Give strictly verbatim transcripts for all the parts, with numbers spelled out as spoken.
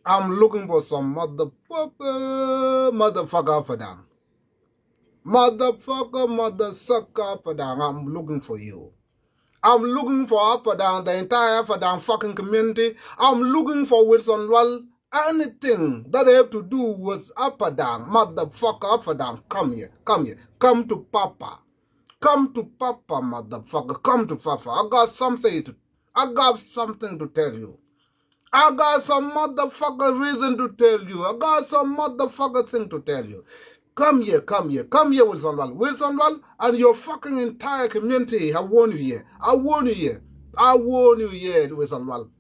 I'm looking for some motherfucker, motherfucker Apadang. Motherfucker, motherfucker Apadang. I'm looking for you. I'm looking for Apadang, the entire Apadang fucking community. I'm looking for Wilson Lual. Anything that have to do with Apadang, motherfucker Apadang, come here, come here, come to Papa. Come to Papa, motherfucker, come to Papa. I got something to, I got something to tell you. I got some motherfucker reason to tell you. I got some motherfucker thing to tell you. Come here, come here, come here, Wilson Lual. Wilson Lual and your fucking entire community, I warn you here. I warn you here. I warn you here, Wilson Lual.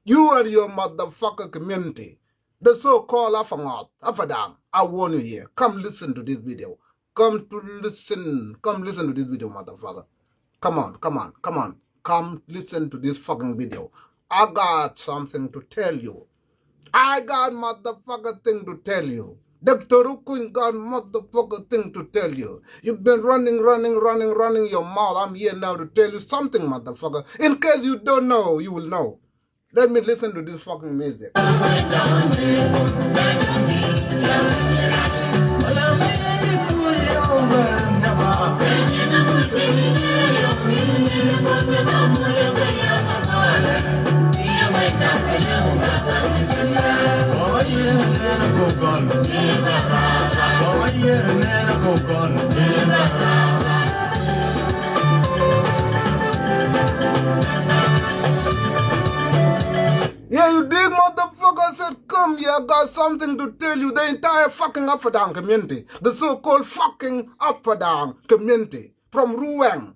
You and your motherfucker community. The so-called Apangot, Apadang, I warn you here. Come listen to this video. Come to listen. Come listen to this video, motherfucker. Come on, come on, come on. Come listen to this fucking video. I got something to tell you. I got motherfucker thing to tell you. Doctor Ukuny got motherfucker thing to tell you. You've been running, running, running, running your mouth. I'm here now to tell you something, motherfucker. In case you don't know, you will know. Let me listen to this fucking music. Yeah, you dig, motherfucker? I said, come here, I got something to tell you. The entire fucking Apadang community, the so-called fucking Apadang community, from Ruweng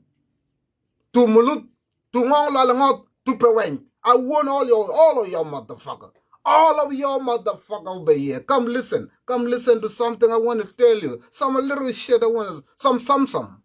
to Muluth to Ngong Lalangot to Peweng. I want all your, all of your motherfucker. All of your motherfucker over here. Come listen. Come listen to something I want to tell you. Some little shit I want to, some, some, some.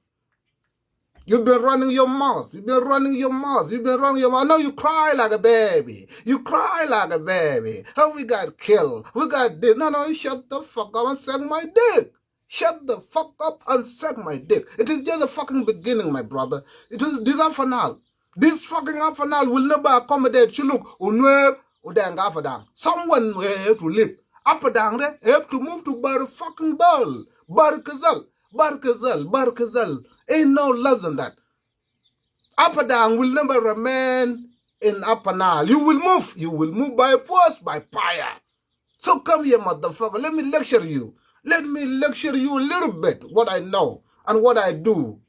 You've been running your mouth. You've been running your mouth. You've been running your mouth. I know you cry like a baby. You cry like a baby. How we got killed. We got this. No, no, you shut the fuck up and suck my dick. Shut the fuck up and suck my dick. It is just a fucking beginning, my brother. It is this Upper Nile. This fucking Upper Nile will never accommodate Shilluk, Nuer, or Dinka Apadang. Someone have to live. Apadang de have to move to Bar fucking Dal. Bar Kazal. Bar Kazal. Bar Kazal. Ain't no less than that. Apadang will never remain in Upper Nile. You will move. You will move by force, by fire. So come here, motherfucker. Let me lecture you. Let me lecture you a little bit what I know and what I do.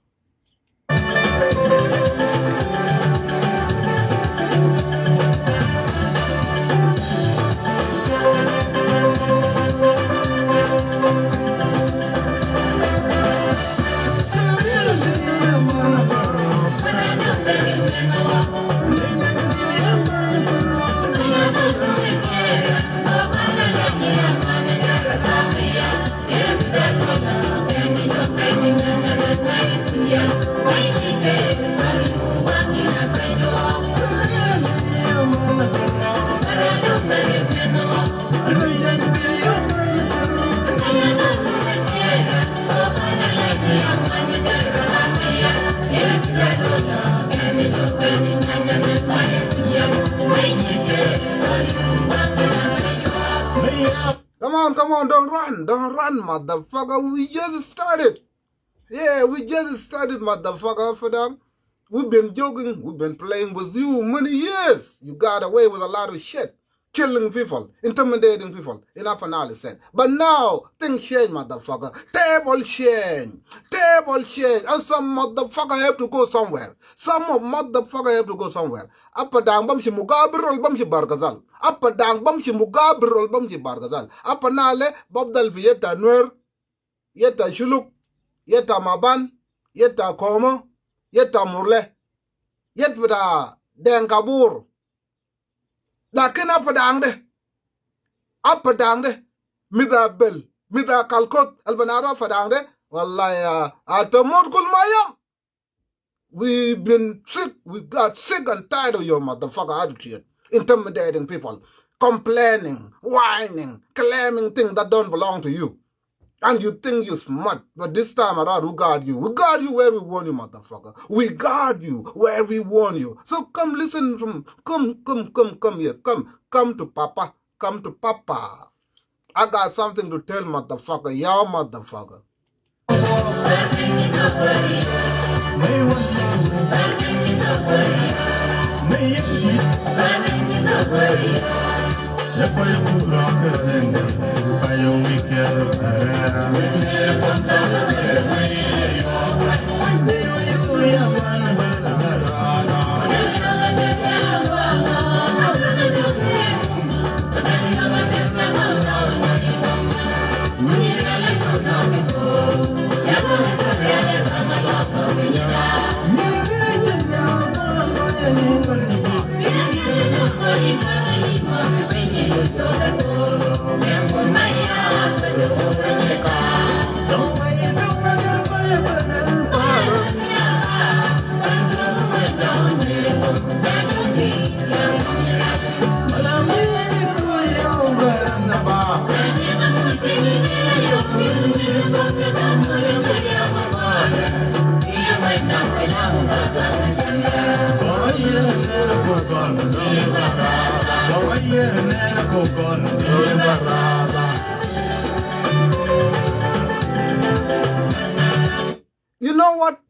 Come on, don't run, don't run, motherfucker. We just started. Yeah, we just started, motherfucker. For them, we've been joking, we've been playing with you many years. You got away with a lot of shit, killing people, intimidating people in Upper Nile State. But now, things change, motherfucker. Table change. Table change. And some motherfucker have to go somewhere. Some of motherfucker have to go somewhere. Upper Dang bamshi Mugabir or bamshi Bargazal. Upper Dang bamshi Mugabir or bamshi Bargazal. Upper Nile, Babdal Vieta Nuer. Yet ta Shuluk, yet ta Maban, yet ta Komo, yet ta Murle, yet bita Deng Kabur. Lakin Upper Dang de, Upper Dang de, mi da Bel, mi da Kalkot, al banaru Upper Dang de. Wallahi ya, a tamut kul ma yom. We've been sick. We got sick and tired of your motherfucker attitude. Intimidating people, complaining, whining, claiming things that don't belong to you. And you think you smart, but this time around, we got you. We got you where we want you, motherfucker. We got you where we want you. So come listen from, come, come, come, come here. Come, come to Papa. Come to Papa. I got something to tell motherfucker. Y'all motherfucker. You know what?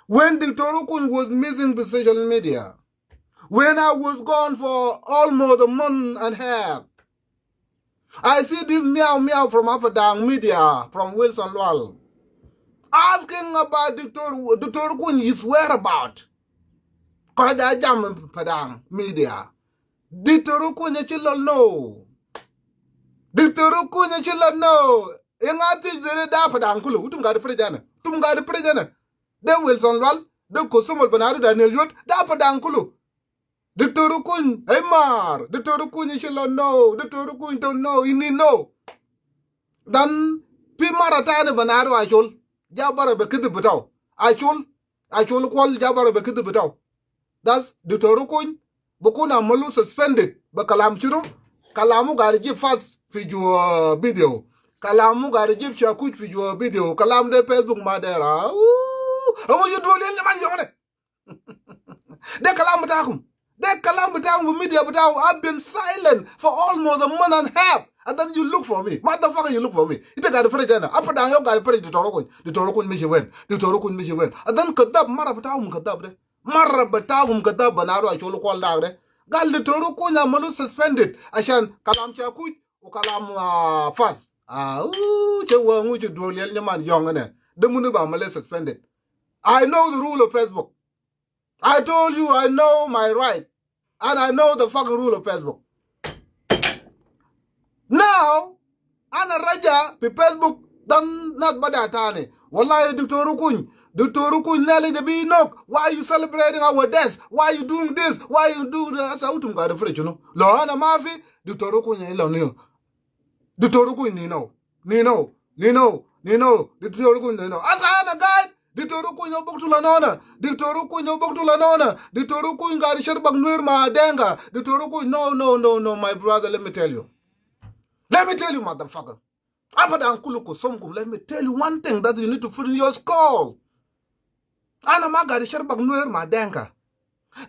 When Doctor Okuny was missing with social media, when I was gone for almost a month and a half, I see this meow meow from Upper Dang Media, from Wilson Lual, asking about Doctor Doctor Okuny, his whereabout. Kɔc a jam Upper Dang Media. Doctor Okuny a ci lɔ no. Doctor Okuny a ci lɔ no. Iŋa thiec dhiri da Upper Dang kulu. Utum gadi pire jana. Utum gadi pire jana. De Wilson Lual, de Kusum al banaru Daniel Yot, da Upper Dang kulu. Doctor Okuny, hey mar, Doctor Okuny ishi lo no, Doctor Okuny to no, ini no. Dan fi mara tani banaru Achol, ja bara be kidhib bitau. Achol, Achol Kuol ja bara be kidhib bitau. Das Doctor Okuny, bukun amalu suspended, be kalam shunu, kalamu gari jib fas fi jua video. Kalamu gari jib shakuj fi jua video. Kalam de Facebook ma dera. Ooh, amu yudu lil man yomane. De kalam bitakum. De kalam bitakum, media bitakum. I've been silent for almost a month and a half. And then you look for me. Motherfucker, you look for me. Ita gari pere jana. Upper Dang yo gari pere Doctor Okuny. Doctor Okuny mishi wen. Doctor Okuny mishi wen. And then kadab mara bitakum kadab de. Mara bitakum kadab banaru Achol Kuol dak de. Gal Doctor Okuny amalu suspended. Ashan kalam shakuj. U kalam, ah, fas. Ah, ooh, che wa ngu che duol yel nyaman yong ne. De munu ba male suspended. I know the rule of Facebook. I told you I know my right. And I know the fucking rule of Facebook. Now, ana raja fi Facebook dan nas bada tani. Wallahi, Doctor Okuny, Doctor Okuny nali de bi nok. Why are you celebrating our death? Why are you doing this? Why are you doing that? Asa utum gadi fure chunu. Lo ana mafi, Doctor Okuny ilo niyo. Doctor Okuny nino. Nino. Nino. Nino. Doctor Okuny nino. Asa ana guide. Doctor Okuny no buktu la nona. Doctor Okuny no buktu la nona. Doctor Okuny gari sharbak nuer ma denga. Doctor Okuny, no, no, no, no, my brother, let me tell you. Let me tell you, motherfucker. Abadan kulu kusumkum, let me tell you one thing that you need to put in your skull. Ana ma gari sharbak nuer ma denga.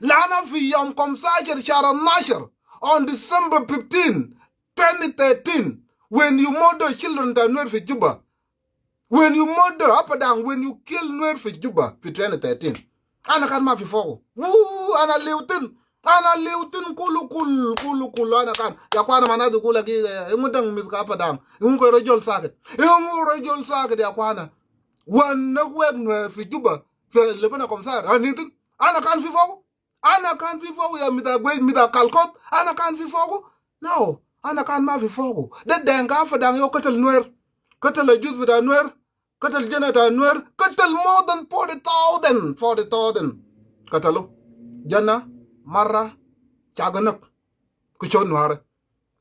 Lana fi yom komsashar shara nashar, on December fifteen, twenty thirteen, When you murder children ta Nuer fi Juba. When you murder Apadaŋ, when you kill Nuer fi Juba fi twenty thirteen. Ana kan ma fi fogu. Wuu, ana liu thin. Ana liu thin kulu kul, kulu kul, ana kan. Ya kwana, ma nas bi gul agi, eh, iŋu daŋ mith ka Apadaŋ. Iŋu kɔc rɔ jol sakit. Iŋu rɔ jol sakit ya kwana. Wan nak wek Nuer fi Juba. Fi lebena komsar. Ani thin. Ana kan fi fogu. Ana kan fi fogu ya mith Aguec, mith Akalkoth. Ana kan fi fogu. No. Ana kan ma fi fogu. De Dɛŋ ka Apadaŋ yau katal Nuer. Katal ajuz bita Nuer. Katal jana ta Nuer. Katal more than forty thousand. Forty thousand. Katalu. Jana, Mara, Caganak. Kɛ cot Nuäärä.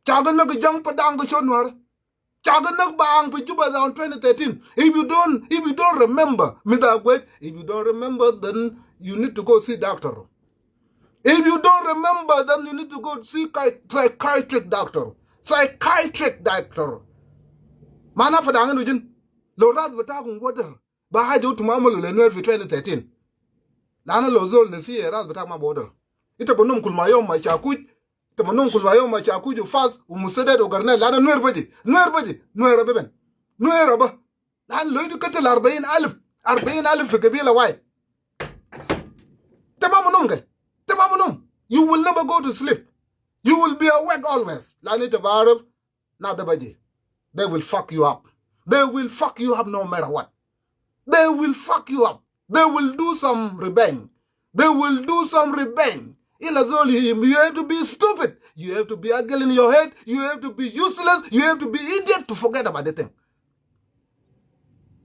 Caganak, Jaŋ Padaŋ kɛ cot Nuäärä. Caganak Baŋ fi Juba around twenty thirteen. If you don't, if you don't remember, mith Aguec, if you don't remember, then you need to go see doctor. If you don't remember, then you need to go see psychi-, psychiatric doctor. Psychiatric doctor. Mana Apadaŋ indu jin. Lo ras bitakum wä der. Ba haja utum amalu le Nuer fi twenty thirteen. Lana lo zol nesiya ras bitak ma bi wä der. Ita bi num kulu yom ma shakuj. Ita bi num kulu yom ma shakuj u fas u musadat u garnel. Lana Nuer bi ji. Nuer bi ji. Nuer bi ben. Nuer bi. Lana lo idu katal arbain alif. Arbain alif fi gabila wahid. Ita ma bi num ke. Ita ma bi num. You will never go to sleep. You will be awake always. Lana ita bi arif. Nas de bi ji. They will fuck you up. They will fuck you up no matter what. They will fuck you up. They will do some revenge. They will do some revenge. Ila zol, you have to be stupid. You have to be ugly in your head. You have to be useless. You have to be idiot to forget about the thing.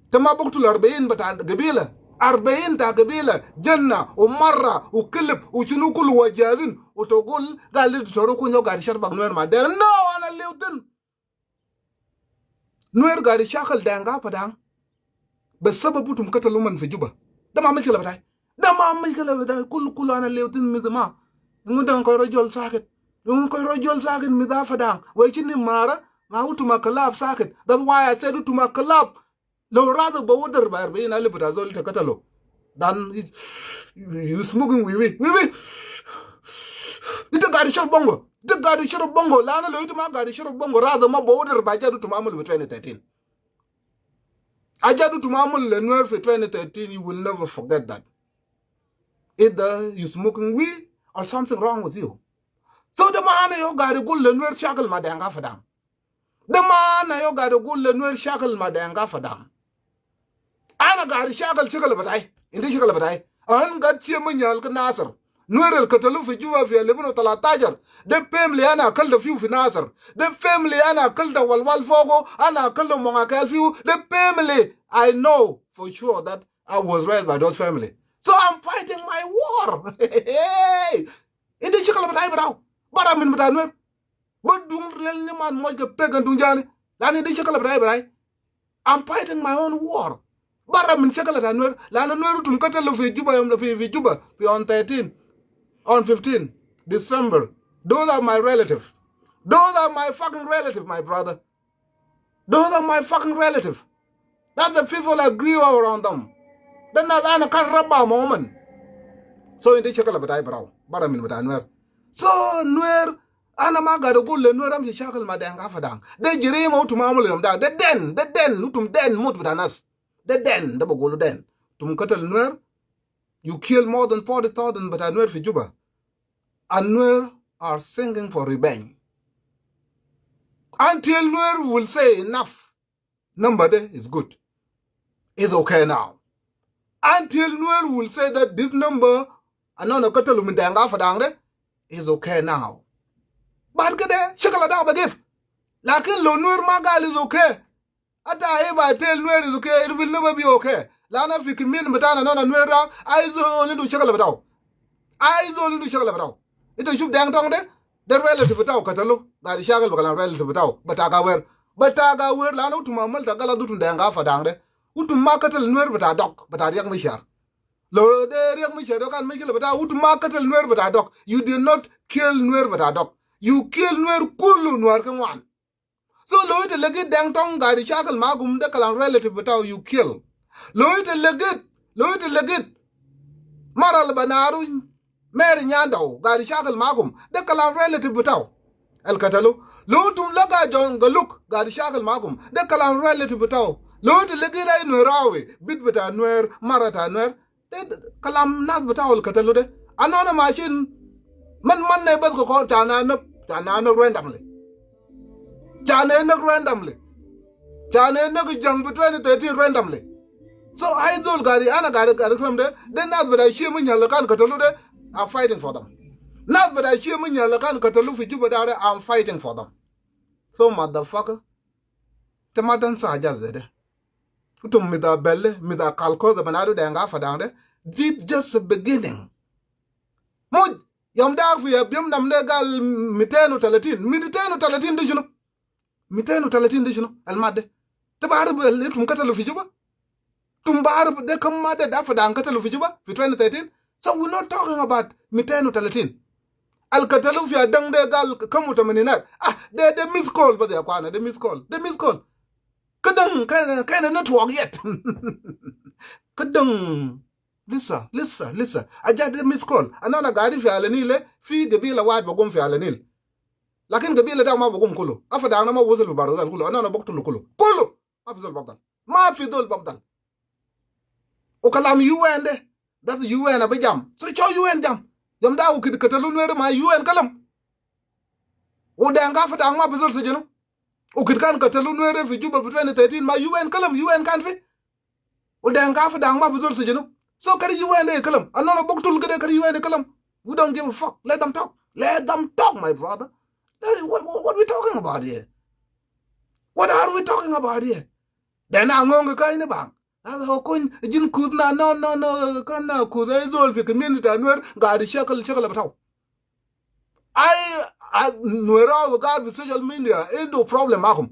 Ita ma bi katal arbain bita gabila. Arbain ta gabila. Jana, u Mara, u Kilip, u shunu kulu wa jazin. U tagul, gal de Diktor Kuny yau gaid sharbak Nuer ma de. No, ana liu thin. Nuer gaid shakal Dɛŋ ka Apadaŋ. Be sabab utum katal uman fi Juba. De ma mushkila bitai. De ma mushkila bitai. Kulu, kulu ana liu thin mith ma. Iŋu daŋ kɔc rɔ jol sakit. Iŋu kɔc rɔ jol sakit mith Apadaŋ. Wei cini Mara, ma utum a kalab sakit. That's why I said utum a kalab. Lo ras bi wä der ba arbain alif bita zol ita katalu. Dan you, you smoking wiwi, wiwi. Ita gaid shurub bongo. Ita gaid shurub bongo. Lana lo ita ma gaid shurub bongo, ras ma bi wä der ba haja utum amalu fi twenty thirteen. Haja utum amalu le Nuer fi twenty thirteen, you will never forget that. Either you smoking weed or something wrong with you. So de ma ana yau gaid gul le Nuer shakal ma Dɛŋ ka Apadaŋ. De ma ana yau gaid gul le Nuer shakal ma Dɛŋ ka Apadaŋ. Ana gaid shakal shakal bitai. Indi shakal bitai. Ana gaid shia ma nyal ka Nasir. Nuer al katalu fi Juba fi alfin u talatashar. De family ana kal de fiu fi Nasir. De family ana kal de Walwal fogo. Ana kal de Mongakɛl fiu. De family I know for sure that I was raised by those family. So I'm fighting my war. Indi shakal bitai bro. Bara min bita Nuer. Ba duŋ riel ni man mɔc kɛ pek ɛn duŋ jani. Lani de shakal bitai bitai. I'm fighting my own war. Bara min shakal ta Nuer. Lani Nuer utum katalu fi Juba yom fi, fi Juba fi on thirteen, on fifteen December. Those are my relative. Those are my fucking relative, my brother. Those are my fucking relative. That's the people I grew up around them. De nas ana kan rabba ma uman. So indi shakal bitai bro. Bara min bita Nuer. So Nuer, ana ma gaid gul le Nuer amshi shakal ma Dɛŋ ka Apadaŋ. De jarima utum amalu yom de. De den, de den, utum den mut bita nas. De den, de bi gulu den. Utum katal Nuer. You kill more than forty thousand bita Nuer fi Juba. And Nuer are singing for revenge. Until Nuer will say enough. Number de is good. It's okay now. Until Nuer will say that this number, ana katalu min Dɛŋ ka Apadaŋ de, is okay now. But kede shakal de bi gif. Lakin lo Nuer ma gal is okay. Ata if I tell Nuer is okay, it will never be okay. Lana fi kimin bitana nana Nuer da, ai zol indu shakal bitau. Ai zol indu shakal bitau. Ita shuf Dɛŋ Tɔŋ de, de relative bitau katalu. Gaid shakal bi kalam relative bitau. Bita Gawer. Bita Gawer lana utum amal ta galat utum Dɛŋ ka Apadaŋ de. Utum ma katal Nuer bita Dɔk, bita Riek Machar. Lo de Riek Machar de kan mushkila bita, utum ma katal Nuer bita Dɔk. You did not kill Nuer bita Dɔk. You kill Nuer kulu Nuer ke ŋuan. So lo ita legit Dɛŋ Tɔŋ gaid shakal makum de kalam relative bitau you kill. Lo ita legit, lo ita legit Mara al Banaru Mary Nyandau gaid shakal makum de kalam relative bitau. Al katalu. Lo tum la ga John Galuk ga di shakal makum. De kalam relative bitau. Lo ti legi rai Nuer awi. Bit bita Nuer, mara ta Nuer. De kalam nas bitau al katalu de. Anana machine. Man man ne bas ko ko tana nak, tana nak randomly. Tana nak randomly. Tana nak jang bi twenty thirteen randomly. So ai zol gari, ana gari, gari kalam de. De nas bita shia mi nyala kan katalu de. I'm fighting for them. Nas bita shia mi nyala kan katalu fi Juba de, I'm fighting for them. So motherfucker. Te ma dan sa haja zede. Utum mida belle, mida kalko de banadu de nga fadang de. This just a beginning. Muj, yom dak fi ya biyom dam de gal miten u talatin. Miten u talatin de shunu? Miten u talatin de shunu? Al madde. Te baharif al itum katalu fi Juba? Tum baharif de kam madde da fadang katalu fi Juba fi twenty thirteen? So we're not talking about miten u talatin. Al katalu fi adang de gal kam u tamaninat. Ah, de, de miss call bas ya kwana, de miss call. De miss call. Kadang kena, kena network yet. Kadang lisa, lisa, lisa. Aja de miss call. Anana gari fi Al Nil, fi gabila wahid bagum fi Al Nil. Lakin gabila da ma bagum kulu. Afadang na ma wasil fi Bahr el Ghazal kulu. Anana baktulu kulu. Kulu. Ma fi zol bafdal. Ma fi zol bafdal. U kalam U N de. That's U N abi jam. So cho U N jam. Yom da u kit katalu Nuer ma U N kalam. U Deng ga fadang ma fi zol sijinu. U kit kan katalu Nuer fi Juba fi twenty thirteen ma U N kalam, U N kan fi. U Deng ga fadang ma fi zol sijinu. So kari U N de kalam. Anana buktul kede kari U N de kalam. We don't give a fuck. Let them talk. Let them talk, my brother. Hey, what, what, what we talking about here? What are we talking about here? Dena ngong ka ini bang. Hada ho kun jin kudna, no, no, no, kan na kuda zol fi community Nuer gadi shakal, shakal bataw. Ai, ai, Nuer awi gad fi social media, indu problem makum.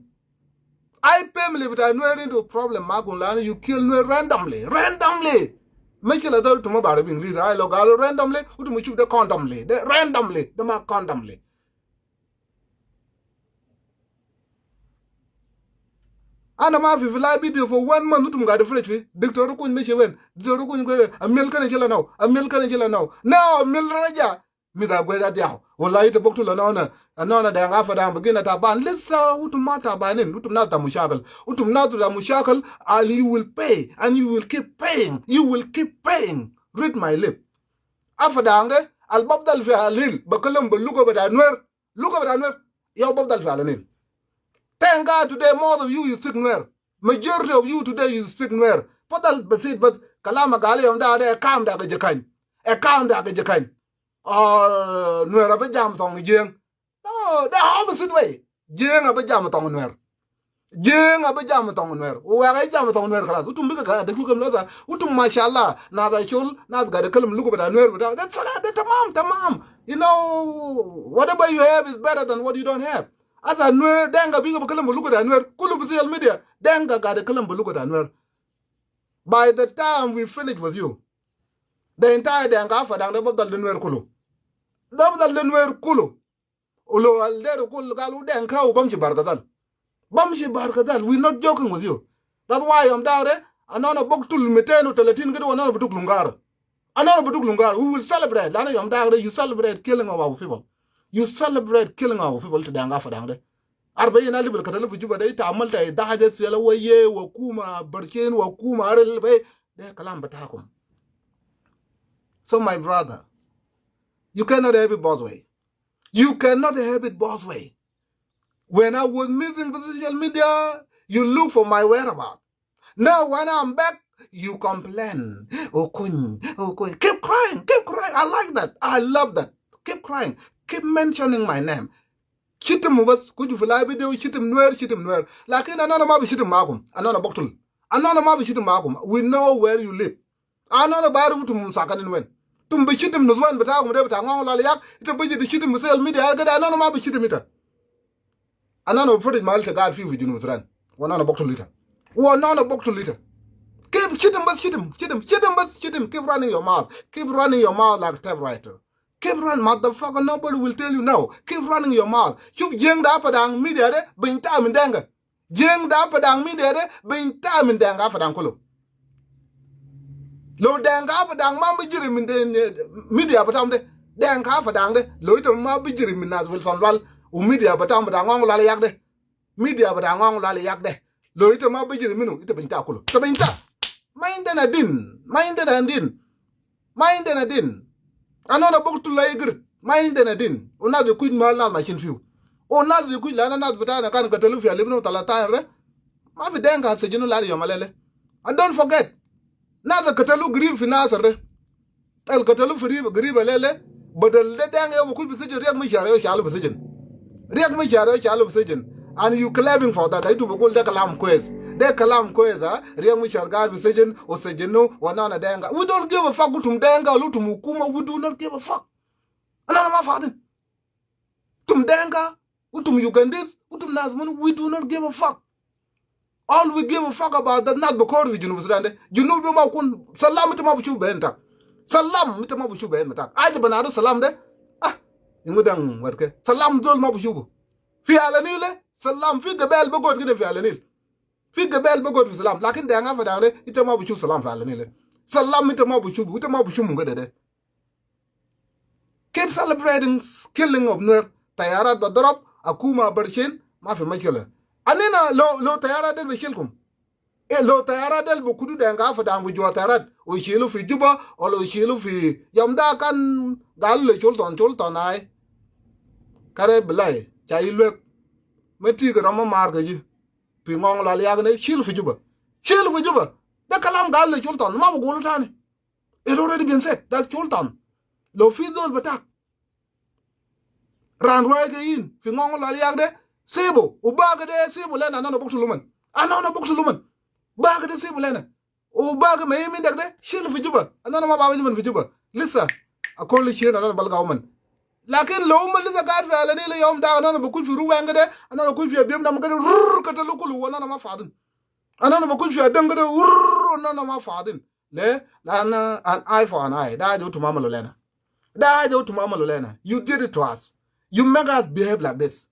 Ai family bita Nuer indu problem makum, lanu you kill Nuer randomly, randomly. Mashkila de utum ma barif English, ai lo galu randomly, utum shuf de condomly, de randomly, de ma condomly. Ana ma fi, fi live video for one month, utum gadi fresh fi. Doctor Kuny meshi wen? Doctor Kuny kwe, Amil kan jila now. Amil kan jila now. Now, Amil raja. Mida gwe da diaw. Wallahi ita buktul anana. Anana Deng ga fadang bagina taban. Lisa utum ma tabanin. Utum nas ta mushakil. Utum nas ta mushakil. And you will pay. And you will keep paying. You will keep paying. Read my lip. Afadang de. Al bafdal fi Al Nil. Bakalam be luga bita Nuer. Luga bita Nuer. Yaw bafdal fi Al Nil. Thank God today most of you, you speak Nuer. Majority of you today, you speak Nuer. Fadal basit bas kalam gal yom da, de kam da ga Jakany. E kam da ga Jakany. Ah, Nuer abi jam tong Jieng. No, the opposite way. Jieng abi jam tong Nuer. Jieng abi jam tong Nuer. Wa ga jam tong Nuer kalas. Utum biga ga de luga lasa. Utum mashallah. Nas Achol, nas gadi kalam luga bita Nuer bita. That's all right. That's tamam, tamam. You know, whatever you have is better than what you don't have. Asa Nuer, Denka biga bakalam be luga ta Nuer. Kulu fi social media. Denka gadi kalam be luga ta Nuer. By the time we finish with you, the entire Denka fadang de bafdal de Nuer kulu. De bafdal de Nuer kulu. Ulo al deru kulu galu Denka u bamshi Bahr el Ghazal. Bamshi Bahr el Ghazal. We not joking with you. That's why yom da de, anana buktul miten u talatin kede, anana biduk Lungara. Anana biduk Lungara. We will celebrate. Lanu yom da de, you celebrate killing of our people. You celebrate killing our people to Denka fadang de. Arbain alif al katalu fi Juba de, ita amalta idaha de suela wa ye, wa kuma, barchin, wa kuma, aril bay. De kalam bitakum. So my brother, you cannot have it both way. You cannot have it both way. When I was missing for social media, you look for my whereabouts. Now when I'm back, you complain. Okuny, Okuny. Keep crying, keep crying. I like that. I love that. Keep crying. Keep mentioning my name. Shitim bas, kuju fi live video, shitim Nuer, shitim Nuer. Lakin anana ma bi shitim makum. Anana buktul. Anana ma bi shitim makum. We know where you live. Anana barif utum sakanin wen. Utum bi shitim nuswan bitakum de bita Ngong Laliak. Ita biji di shitim social media. Kede anana ma bi shitim ita. Anana bi furij mal ta gad fi fi Junub Sudan. Wa anana buktul ita. Wa anana buktul ita. Keep shitim bas shitim, shitim, shitim bas shitim. Keep running your mouth. Keep running your mouth like a typewriter. Keep running, motherfucker. Nobody will tell you no. Keep running your mouth. Shuf Jieng da fadang media de, binta min Denka. Jieng da fadang media de, binta min Denka fadang kulu. Lo Denka fadang ma bijiri min de, media bitam de. Denka fadang de. Lo ita ma bijiri min nas Wilson Lual. U media bita, bita Ŋɔŋ Lɔal Yak de. Media bita Ŋɔŋ Lɔal Yak de. Lo ita ma bi ji̱ minu, ita bi ta kulu. Ita bi ta. Ma indana din. Ma indana din. Ma indana din. Anina buktul la igir. Ma indana din. U nas bi kuc mal nas ma shin fiu. U nas bi kuc la nas bitana kan gatalu fi alibnu talatan re. Ma fi Denka sijinu la yom alele. And don't forget. Nas gatalu grib fi Nasir re. Al gatalu fi Gariba lele, badal de Deng yau bi kuc bi sijin, Riek Machar yau shalu bi sijin. Riek Machar yau shalu bi sijin. And you clapping for that. Itu bi gul de kalam kwes. De kalam kwes, ha? Riek Machar gaid bi sijin, u sijinu, wa Anina Denka. We don't give a fuck, utum Denka, utum hukuma, we do not give a fuck. Anina ma fadin. Utum Denka, utum Ugandese, utum nas munu, we do not give a fuck. All we give a fuck about that nas bi kor fi Junub Sudan de. Junub de ma kun salam, ita ma bi shuf ben tak. Salam, ita ma bi shuf ben tak. Aja banadu salam de. Ah, ingu dang warke. Salam zol ma bi shufu. Fi Ala Nil, salam fi gabel bi gud kede fi Ala Nil. Fi gabel bi gud fi salam. Lakin Deng Afadang de, ita ma bi shuf salam fi Ala Nil. Salam ita ma bi shufu, ita ma bi shufu kede de. Keep celebrating killing of Nuer. Tayarat bi darab, akuma bi shil, ma fi mushkila. Anina lo, lo tayarat de bi shilkum. E lo tayarat de bi kutu Deng Afadang bi jua tayarat. U shilu fi Juba, wala u shilu fi yom da kan gal le Sultan, Sultan ai. Kare bilai, cha ilwek. Ma ti ga rama mar ga ji. Fi Ŋɔŋ Lɔal Yak ne, shil fi Juba. Shil fi Juba. De kalam gal le Sultan, ma bi gulu tani. It already been said. That's Sultan. Lo fi zol bitak ran ruai ke yin fi Ŋɔŋ Lɔal Yak de, sibu. U bagi de sibu lena, anina buktul uman. Anina buktul uman. Bagi de sibu lena. U bagi ma imin dak de, shil fi Juba. Anina ma bawa uman fi Juba. Lisa. Akol shil anina balga uman. Lakin lo uman lisa gaid fi Ala Nil yom da, anina bi kuc fi Ruweng de, anina bi kuc fi Abiemdam kede, rrrr, katalu kulu, wa anina ma fadin. Anina bi kuc fi Adang kede, rrrr, anina ma fadin. Le, la ana, an eye for an eye. Da haja utum amalu lena. Da haja utum amalu lena. You did it to us. You make us behave like this.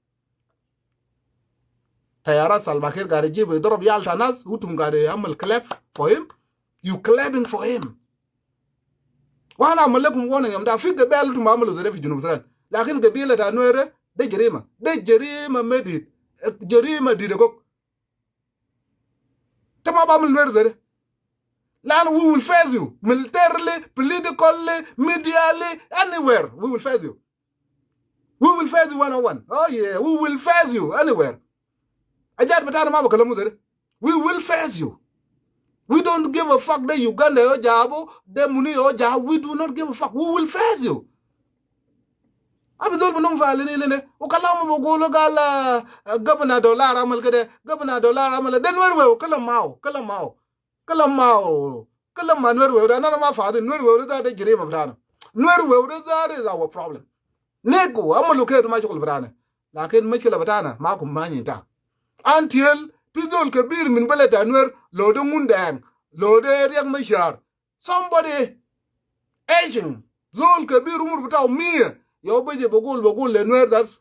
Tayarat Salva Kiir gaid ijibu idarab yal ta nas, utum gaid amal clap for him. You clapping for him. Wa ana amal lekum warning yom da, fi gabel utum amalu zede fi Junub Sudan. Lakin gabila ta Nuer de jarima. De jarima medid. Jarima dide gok. Ita ma bi amulu Nuer zede. Lanu we will face you militarily, politically, medially, anywhere. We will face you. We will face you one on one. Oh yeah, we will face you anywhere. Ajat bitana ma bi kalamu zede. We will face you. We don't give a fuck de Uganda yau jabu, de munu yau jabu. We do not give a fuck. We will face you. Abi zol bi num fi Ala Nil ne. U kalamu bi gulu gal, ah, Governor Dollar amal kede, Governor Dollar amal. De Nuer Wew, kalam mau, kalam mau. Kalam mau. Kalam ma Nuer Wew de, anina ma fadin. Nuer Wew de, de jarima bitana. Nuer Wew de, that is our problem. Nigu, amalu ketu ma shugul bitana. Lakin mushkila bitana, ma kum mani ta. Until fi zol kebir min balad ta Nuer, lo de Ngundan, lo de Riek Machar, somebody aging, zol kebir umur bitau mia, yau bi ji bi gul, bi gul le Nuer, that's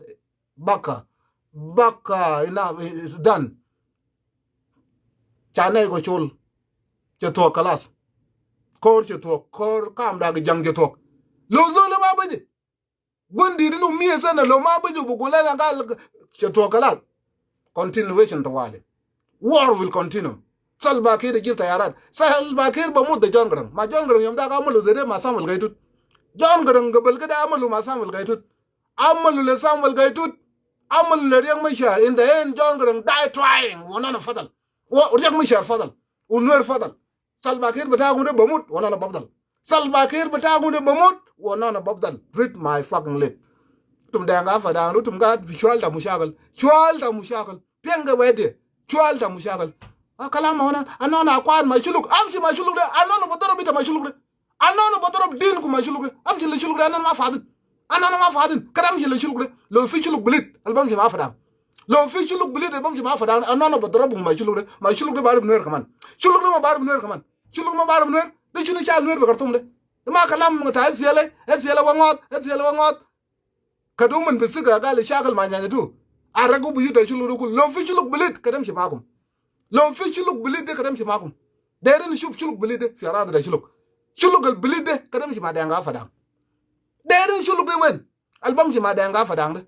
baka, baka, ina, is done. Chane ko chul, che thuɔk kalas. Kor che thuɔk, kor kam da ki jang che thuɔk. Lo zol ma bi ji. Gun di dinu mia sana, lo ma bi ji bi gul lena gal che thuɔk kalas. Continuation tawali. War will continue. Salva Kiir jib tayarat. Salva Kiir bi mut de John Garang. Ma John Garang yom da amalu zede ma Samuel Gai Tut. John Garang gabal kede amalu ma Samuel Gai Tut. Amalu le Samuel Gai Tut. Amalu le Riek Machar. In the end, John Garang die trying. Wa anina fadal. Wa Riek Machar fadal. U Nuer fadal. Salva Kiir bitakum de bi mut, wa anina bafdal. Salva Kiir bitakum de bi mut, wa anina bafdal. Read my fucking lip. Utum Deng Afadang, utum gaid fi shual ta mushakil. Shual ta mushakil. Pienge wede. Shual ta mushakil. Ah, kalam ma huna, anina akwan ma Shuluk. Amshi ma Shuluk de, anina bi darab ita ma Shuluk de. Anina bi darab dinkum ma Shuluk de. Amshi le Shuluk de, anina ma fadin. Anina ma fadin. Kede amshi le Shuluk de. Lo fi Shuluk bilit, al bamshi ma Afadang. Lo fi Shuluk bilit al bamshi ma Afadang, anina bi darabum ma Shuluk de. Ma Shuluk de bi arif Nuer kaman. Shuluk de ma bi arif Nuer kaman. Shuluk ma bi arif Nuer. De shunu shal Nuer bi Khartoum de? De ma kalam ta S P L A, S P L A wa ŋot, S P L A wa ŋot. Kede uman bi siga gal ishakil ma Nyanya tu. Aragu biyut ta Shuluk de kulu. Lo fi Shuluk bilit, kede amshi makum. Lo fi Shuluk bilit de, kede amshi makum. Derin nishuf Shuluk bilit de fi aradi ta Shuluk. Shuluk al bilit de, kede amshi ma Deng Afadang. Derin Shuluk de wen? Al bamshi ma Deng Afadang de.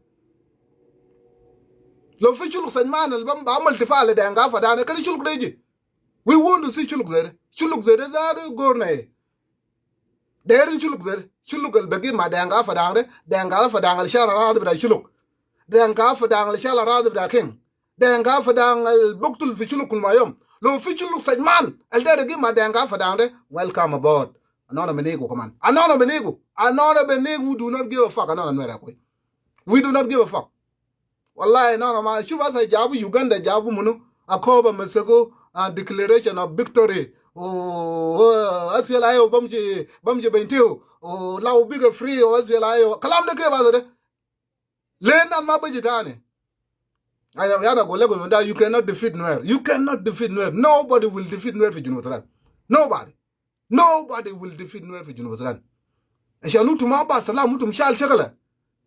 Lo fi Shuluk Sajman al bam ba amal tifa le Deng Gaa Fadang de, kani Shuluk de ji. We want to see Shuluk zede. Shuluk zede zede go̱r na ye. Derin Shuluk zede. Shuluk al begi ma Deng Gaa Fadang de. Deng Gaa Fadang al shal aradi bita Shuluk. Deng Gaa Fadang al shal aradi bita King. Deng Gaa Fadang al buktul fi Shuluk kul ma yom. Lo fi Shuluk Sajman al deri gi ma Deng Gaa Fadang de. Welcome aboard. Anɔnɔ binigu kaman. Anɔnɔ binigu. Anɔnɔ binigu, we do not give a fuck. Anɔnɔ Nuer ya akwai. We do not give a fuck. Wallahi, no, no, ma, shuf asa jabu Uganda, jabu munu, Akoba Masego, uh, declaration of victory. O, o, S P L A I O bamji, bamji Bentiu. O, lau biga free, o, S P L A I O. Kalam de kef asa de. Len an ma baji tani. Ana, ana gole gole da, you cannot defeat Nuer. You cannot defeat Nuer. Nobody will defeat Nuer fi Junub Sudan. Nobody. Nobody will defeat Nuer fi Junub Sudan. Ashan utum ma ba salam, utum shal shakala.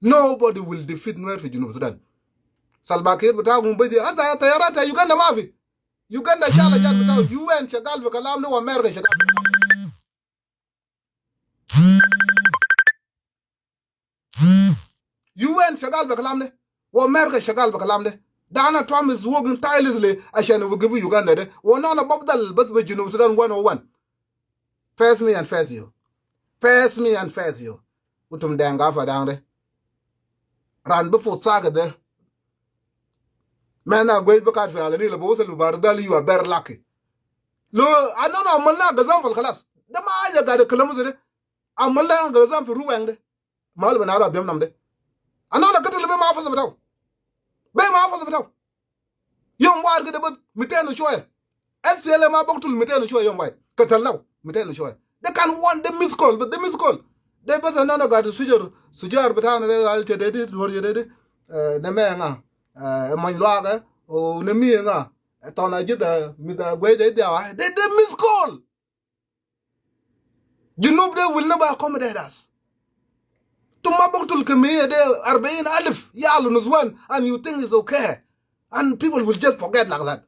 Nobody will defeat Nuer fi Junub Sudan. Salva Kiir bitakum baji. Asa tayara ta Uganda mafi. Uganda shala jal bitaw. U N shagal fi kalam de, wa America shagal. U N shagal be kalam de. Wa America shagal be kalam de. Donald Trump is working tirelessly ashan yugibu Uganda de. Wa nana bafdal bas be Junub Sudan one oh one. Face me and face you. Face me and face you. Utum Deng Gaa Fadang de. Ran bi fut saka de. Mena gwej bi kat fi alani le bi wusal bi Bahr el Ghazal, you are very lucky. Lo, anana amalna gazam fil kalas. De ma haja gade kalamu de. Amalna gazam fi Ruweng de. Mal bena Arab biyam nam de. Anana katal be ma hafaza bitaw. Be ma hafaza bitaw. Yom wahid kede bas miten u shoya. S P L A ma buktul miten u shoya yom wahid. Katal lau miten u shoya. De kan one, de miss call, bas de miss call. De bas anana gade sujar, sujar bitana de al jadidi, wor jadidi. Eh, de me nga. Eh, man luaga, o ne mi nga. Eh, tona jida, mida gweja idia wa. De, de miss call. Junub de will never accommodate us. Tum ma buktul kamiya de arbain alif yal nuzwan and you think it's okay. And people will just forget like that.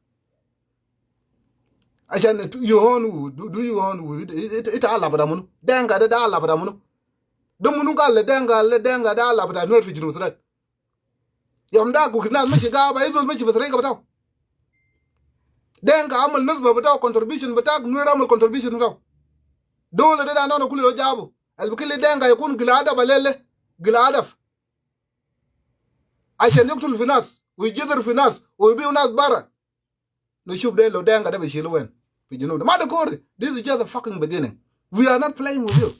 Ashan it, you own who, do, do you own who? It, it, it, it Allah bada munu. Denga de, de Allah bada munu. De munu gal le Denga, le Denga de Allah bada Nuer fi Junub Sudan. Yom da gu nas mashi gaba, izol mashi bas rega bitaw. Denga amal nasba bitaw, contribution bitaw, Nuer amal contribution bitaw. Dole de da nana kulu yo jabu. Al bikili Denga yakun gila adaf alele, gila adaf. Ashan yaktul fi nas, u yijidar fi nas, u yibiu nas bara. Nushuf de lo Denga de bi shilu wen fi Junub de. Ma de kore. This is just a fucking beginning. We are not playing with you.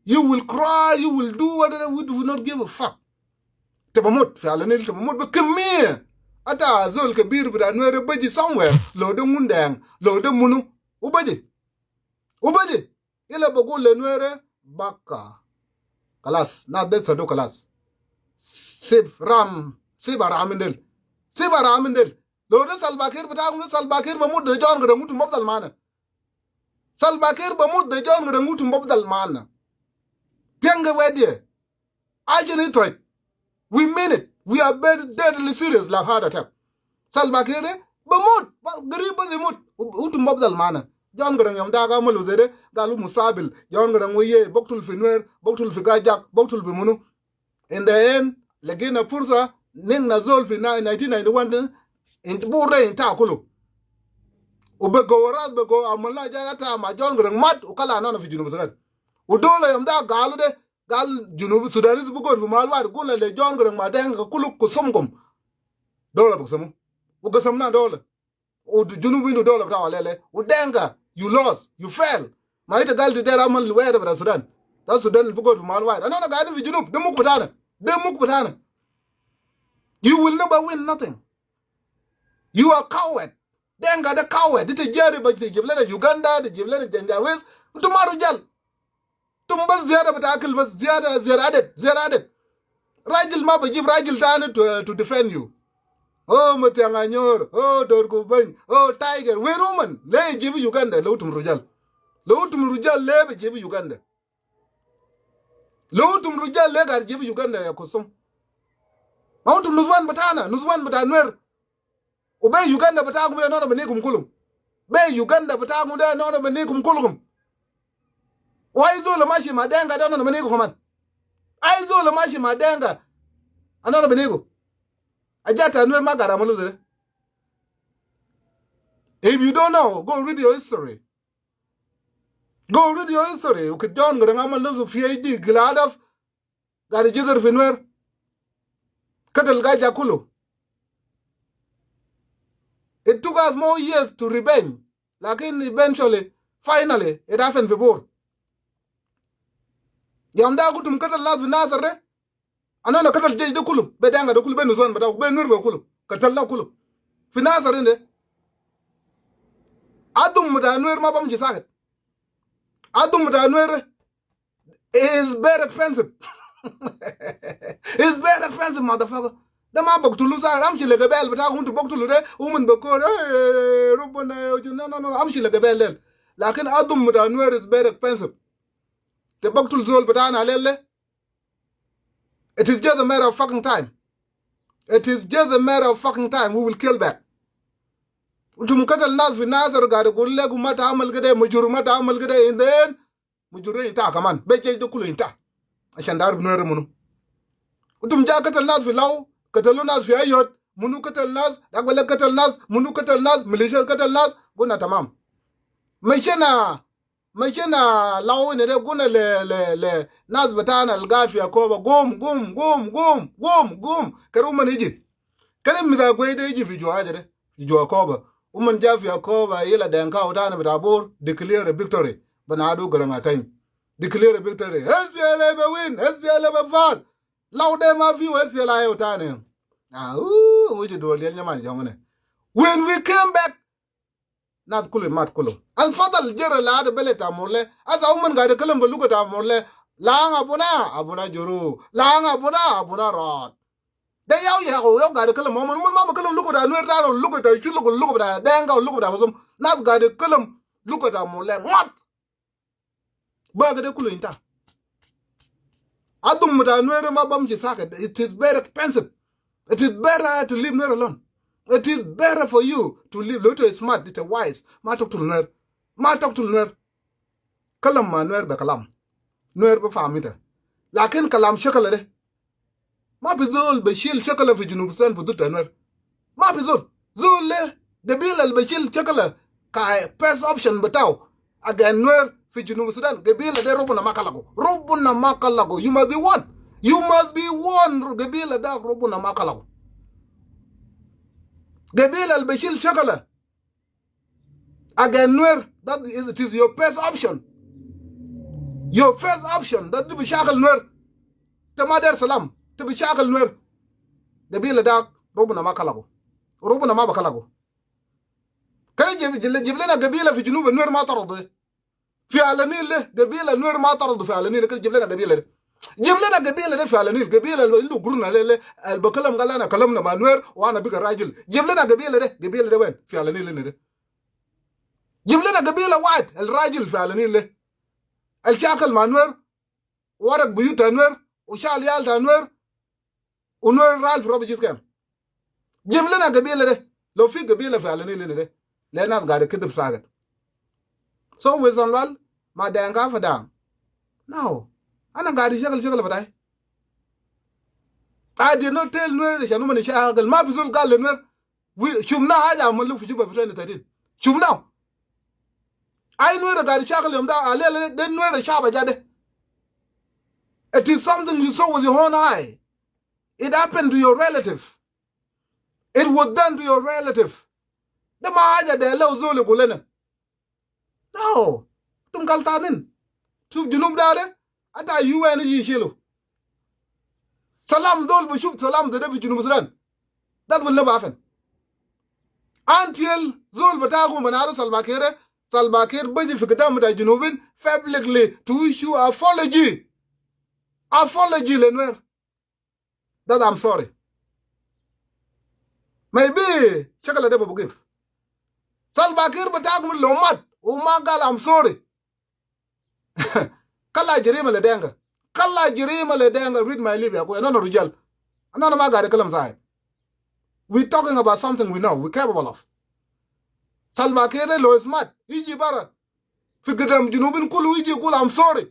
You will cry, you will do what, we do not give a fuck. Te bi mut fi alani, te bi mut bi kemiya. Ata zol kebir bita Nuer baji somewhere. Lo de Mundeng, lo de munu. U baji. U baji. Ila bagul le Nuer baka. Kalas, nas de sadu kalas. Sib ram, sib aram indel. Sib aram indel. Lo de Salva Kiir bitakum de, Salva Kiir bamut de John Garang, utum bafdal mana. Salva Kiir bamut de John Garang, utum bafdal mana. Piange wedie. Ajen it right. We mean it. We are very deadly serious like heart attack. Salva Kiir de bamut, ba, garib bas yamut. U, utum bafdal mana. John Garang yom da ga amalu zede, galu musabil. John Garang weye, buktul fi Nuer, buktul fi Gajak, buktul fi munu. In the end, legina fursa, nigna zol fi na, nineteen ninety-one de, in, bure inta kulu. U be go ras, be go amalna jara ta ma John Garang mat, u kala nana fi Junub Sudan. U dole yom da galu de, gal Junub Sudanese bi got fi mal wahid, gulna le John Garang ma Denga kulu kusumkum. Dole bi kusumu. U kusamna dole. U Junub indu dole bitaw alele. U Denga, you lost, you fail. Ma ita gal ti der amal wahid bita Sudan. Da Sudan bi got fi mal wahid. Anana gaidin fi Junub, de muk bitana. De muk bitana. You will never win nothing. You are coward. Denga de coward. Ita jari ba ita jib lena Uganda, ita jib lena Janjaweed. Utum ma rujal. Tum bas ziyada bita akil, bas ziyada, ziyada adad, ziyada adad. Rajil ma bajib rajil tani to, to defend you. Oh, Matiang Anyor, oh, Dor Gubany, oh, Tiger. Where woman? Le jibu Uganda, lo utum rujal. Lo utum rujal, le bi jibu Uganda. Lo utum rujal, le gar jibu Uganda ya kusum. Ma utum nuzwan bitana, nuzwan bita Nuer. U be Uganda bitakum de anana binikum kulum. Be Uganda bitakum de anana binikum kulum. Wa ai zol mashi ma Denga de anana binikum kaman. Ai zol mashi ma Denga. Anana binikum. A jata Nuer ma gat amal zede. If you don't know, go read your history. Go read your history. Ukit John Garang amal nafsu P H D gilada. Gat jidar fi Nuer. Katal gaja kulu. It took us more years to revenge. Lakin eventually, finally, it happened fi Bor. Yom da gutum katal nas fi Nasir de. Ana na katal jesh de kulu. Be Denga de kulu. Be Nusuan bita. Be Nuer be kulu. Katal na kulu. Fi Nasir inde. Adum bita Nuer ma bamshi sakit. Adum bita Nuer is very expensive. It's very expensive, motherfucker. De ma baktulu sa, amshi le gabel bita kum tu baktulu de, uman bakor, eh, rubana, no, no, no, no, amshi le gabel del. Lakin adum bita Nuer is very expensive. Te baktul zol bita na lele. It is just a matter of fucking time. It is just a matter of fucking time. We will kill back. Utum katal nas fi Nasir gade gul le guma ta amal gede, mujur ma ta amal gede, and then mujur inta kaman. Be jesh de kulu inta. Ashan dar Nuer munu. Utum ja katal nas fi Law, katalu nas fi Ayod, munu katal nas, dagbale katal nas, munu katal nas, militia katal nas, guna tamam. Mashina, mashina Law ine de guna le, le, le, nas bitana al gat fi Akoba, gum, gum, gum. Kede uman iji. Kede mita gwey de iji fi jua haja de. Fi jua Akoba. Uman ja fi Akoba, ila Denka u tani bita Bor, declare a victory. Bana adu Garang a time. Declare a victory. S P L A be win, S P L A be faz. Law de ma fi, S P L A u tani. Ah, uh, uji dol yel nyaman jongane. When we came back, nas kulu mat kulu. Al fadal jere la de bele ta Murle. Asa uman gade kalam be luga ta Murle. Lang abuna, abuna juru. Lang abuna, abuna rot. De yaw yaw yaw gade kalam, uman, uman ma be kalam luga ta Nuer ta, luga ta Shuluk, luga ta Denga, luga ta Musum. Nas gade kalam luga ta Murle. Mat. Ba gade kulu inta. Adum bita Nuer ma bamshi sakit. It is very expensive. It is better to leave Nuer alone. It is better for you to leave. Lo ita smart, ita wise. Ma taktul Nuer. Ma taktul Nuer. Kalam ma Nuer be kalam. Nuer be faham ita. Lakin kalam shakala de. Ma fi zol be shil shakala fi Junub Sudan fi zul ta Nuer. Ma fi zol. Zol le gabila al be shil shakala ka first option bitau again Nuer fi Junub Sudan. Gabila de Rabuna ma kalagu. Rabuna ma kalagu. You must be one. You must be one. Gabila de Rabuna ma kalagu. Gabila al be shil shakala again Nuer, that is, it is your first option. Your first option, that to be shakal Nuer. Te ma der salam, to be shakal Nuer. Gabila de Rabuna ma kalagu. Rabuna ma be kalagu. Kede jib, jib, jib lena gabila fi Junub Nuer ma taradu. Fi Ala Nil de, gabila Nuer ma taradu fi Ala Nil, kede jib lena gabila de. Jib lena gabila de fi Ala Nil, gabila al indu gurna le, le, al be kalam gal ana kalamna ma Nuer, wa ana bika rajil. Jib lena gabila de, gabila de wen? Fi Ala Nil ine de. Jib lena gabila wahid, al rajil fi Ala Nil de. Al shakal ma Nuer, warak biyut ta Nuer, u shal yal ta Nuer, u Nuer ral fi refugee camp. Jib lena gabila de. Lo fi gabila fi Ala Nil ine de. Le nas gade kidib sakit. So Wilson Lual ma Denga fi da. No. Ana gade shakal shakal bitai. I did not tell Nuer shan uman shakal. Ma fi zol gal le Nuer. We, shufna haja amalu fi Juba fi twenty thirteen. Shufna. Ai Nuer gade shakal yom da, ale, ale, de Nuer shaba ja de. It is something you saw with your own eye. It happened to your relative. It was done to your relative. De ma haja de lo zol yagul lena. No. Tum galtanin. Shuf Junub da de. Ata U N yiji shilu. Salam zol bi shuf salam de, de fi Junub Sudan. That will never happen. Until zol bitakum man aru Salva Kiir, Salva Kiir baji fi gidam bita Junubin publicly to issue apology. Apology le Nuer. That I'm sorry. Maybe shakal de be bugif. Salva Kiir bitakum lo mat u ma gal I'm sorry. Kala jarima le Denga. Kala jarima le Denga. Read my lip ya akhuya. Ana, ana rujal. Ana, ana ma gade kalam sahib. We talking about something we know, we capable of. Salva Kiir de lo smart. Yiji bara. Fi gidam Junubin kulu yiji yagul I'm sorry.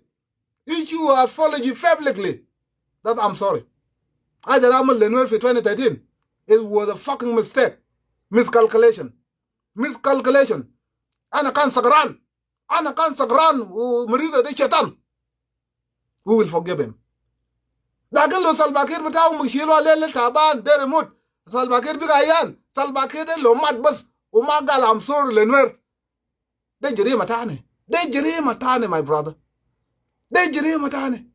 Issue apology publicly. That I'm sorry. Haja al amal le Nuer fi twenty thirteen. It was a fucking mistake. Miscalculation. Miscalculation. Ana kan sakran. Ana kan sakran, u maridha de shaitan. We will forgive him. Lakin lo Salva Kiir bitakum bishil wa lele taban, dere mut. Salva Kiir bika ayan. Salva Kiir de lo mat bas, u ma gal I'm sorry le Nuer. De jarima tani. De jarima tani, my brother. De jarima tani.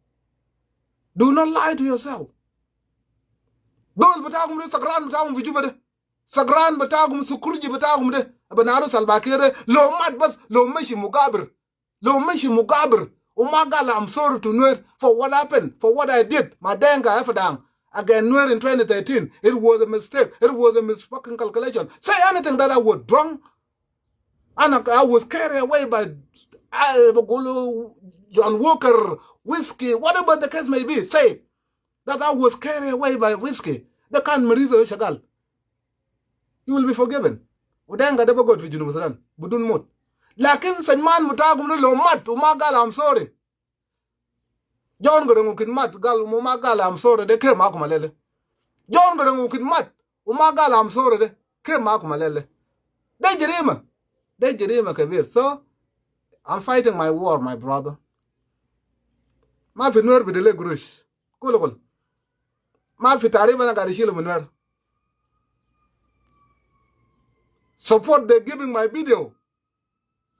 Do not lie to yourself. Dol bitakum de, sakran bitakum fi Juba de. Sakran bitakum, sukurji bitakum de. Binaru Salva Kiir de, lo mat bas, lo mashi mugabir. Lo mashi mugabir. U ma gal I'm sorry to Nuer for what happened, for what I did. Ma Denka F dang against Nuer in twenty thirteen. It was a mistake. It was a mis-, fucking calculation. Say anything that I was drunk. Ana, I was carried away by, uh, bagulu, John Walker, whiskey, whatever the case may be. Say it. That I was carried away by whiskey. De kan maridha shakal. You will be forgiven. U Denka de bagot fi Junub Sudan bidun mut. Lakin sajman bitakum de lo mat, u ma gal I'm sorry. John Garang u kin mat, gal u ma gal I'm sorry de, kef makum alele. John Garang u kin mat, u ma gal I'm sorry de, kef makum alele. De jarima. De jarima kabir. So, I'm fighting my war, my brother. Ma fi Nuer bidele gurush. Kulu kulu. Ma fi tarif ana gari shilu min Nuer. Support the giving my video.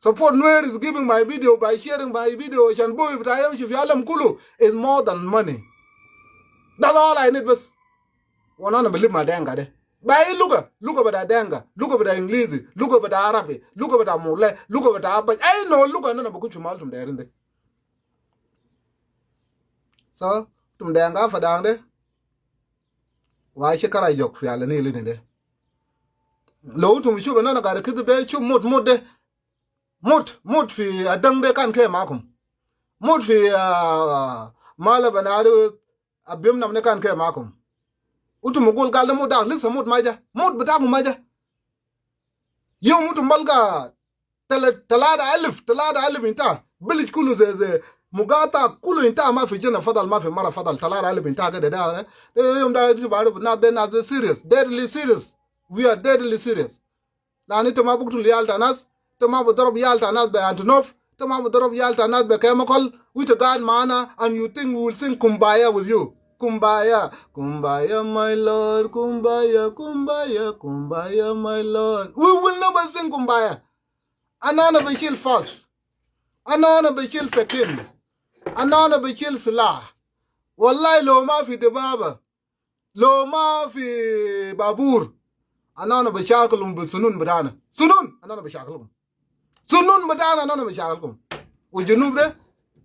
Support Nuer is giving my video by sharing my video. Ashan bui bita yamshi fi alam kulu is more than money. That's all I need bas. Wana na bilib ma Denka de. By luga, luga bita Denka, luga bita English, luga bita Arabi, luga bita Murle, luga bita Abash. Ay no luga na na bakuchu mal tum derin de. So, tum Denka F dang de. Wa shi kara yok fi ala ni lini de. Lo utum shuba nana gari kidib de, shub mut, mut de. Mut, mut fi adang de kan kef makum. Mut fi, ah, mala banari abim nam ne kan kef makum. Utum gul gal de mut da, lisa mut maja. Mut bitakum maja. Yom utum balga Tala-, talata alif, talata alif inta. Village kulu ze, ze, mugata kulu inta, ma fi jina fadal, ma fi mara fadal. Talata alif inta kede da, eh. De yom da, de bari, nas de, nas de serious, deadly serious. We are deadly serious. Lani ita ma buktul yal ta nas, ita ma bidorab yal ta nas be Antonov, ita ma bidorab yal ta nas be chemical, wa ita gaid maana, and you think we will sing Kumbaya with you. Kumbaya, Kumbaya, my lord, Kumbaya, Kumbaya, Kumbaya, my lord. We will never sing Kumbaya. Ana, ana bishil fas. Ana, ana bishil sakin. Ana, ana bishil silah. Wallahi, lo ma fi dibaba, lo ma fi babur, ana, ana bishakilum bi sunun bitana. Sunun, ana, ana bishakilum. Sunun bitana, ana, ana bishakilum. U Junub de,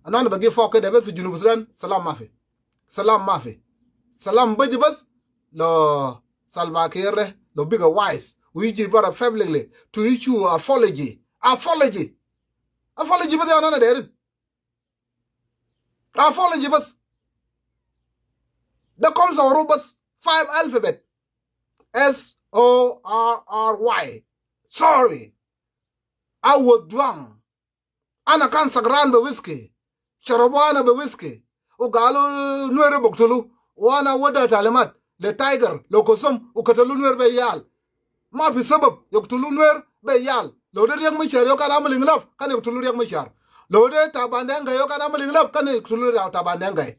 ana, ana bagi fok kede bes fi Junub Sudan, salam ma fi. Salam ma fi. Salam baji bas lo Salva Kiir de, lo biga wise. Wa yiji bara publicly to issue apology. Apology. Apology bas ya ana, ana derin. Apology bas. De kom sawru bas five alphabet. S O R R Y. Sorry. I was drunk. Ana kan sagran be whiskey. Sharabu ana be whiskey. U galu Nuer buktulu. Wa ana wada talimat le Tiger, le Kosum, u katalu Nuer be yal. Ma fi sabab yuktulu Nuer be yal. Lo de Riek Machar yau kan amul inglaf, kan yuktulu Riek Machar. Lo de Taban Deng Gai yau kan amul inglaf, kan yuktulu Taban Deng Gai.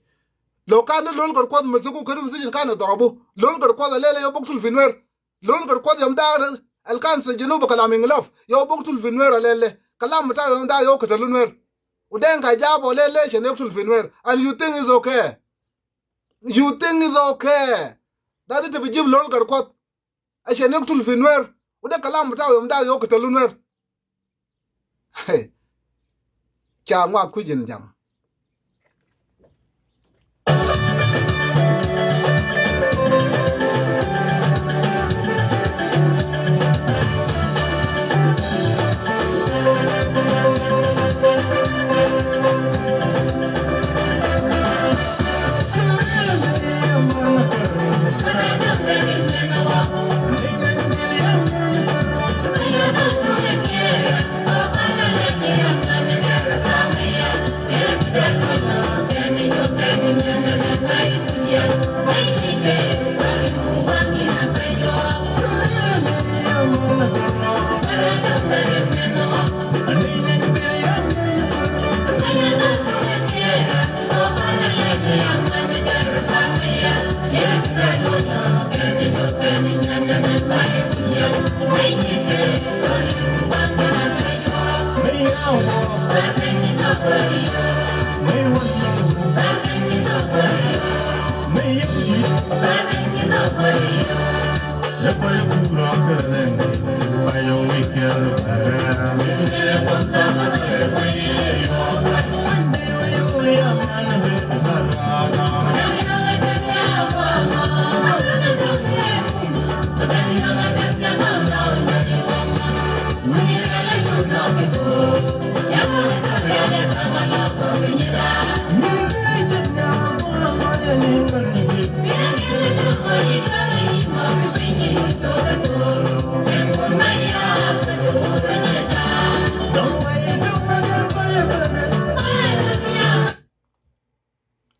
Lo kan de Lol Garkuath masiku kede fi sijin kan darabu. Lol Garkuath alele yau buktul fi Nuer. Lol Garkuath yom da al kan sajinu be kalam inglaf, yau buktul fi Nuer alele. Kalam bita yom da yau katalu Nuer. U Deng Gai jabu alele ashan yuktul fi Nuer. And you think it's okay? You think it's okay that ita bijib Lol Garkuath ashan yuktul fi Nuer? U de kalam bita yom da yau katalu Nuer. Hey. Ca ŋuak kui̱c in jam.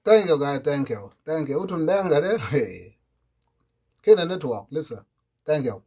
Thank you, guys. Thank you. Thank you. Utun dang dare. Hey. Kena network. Listen. Thank you.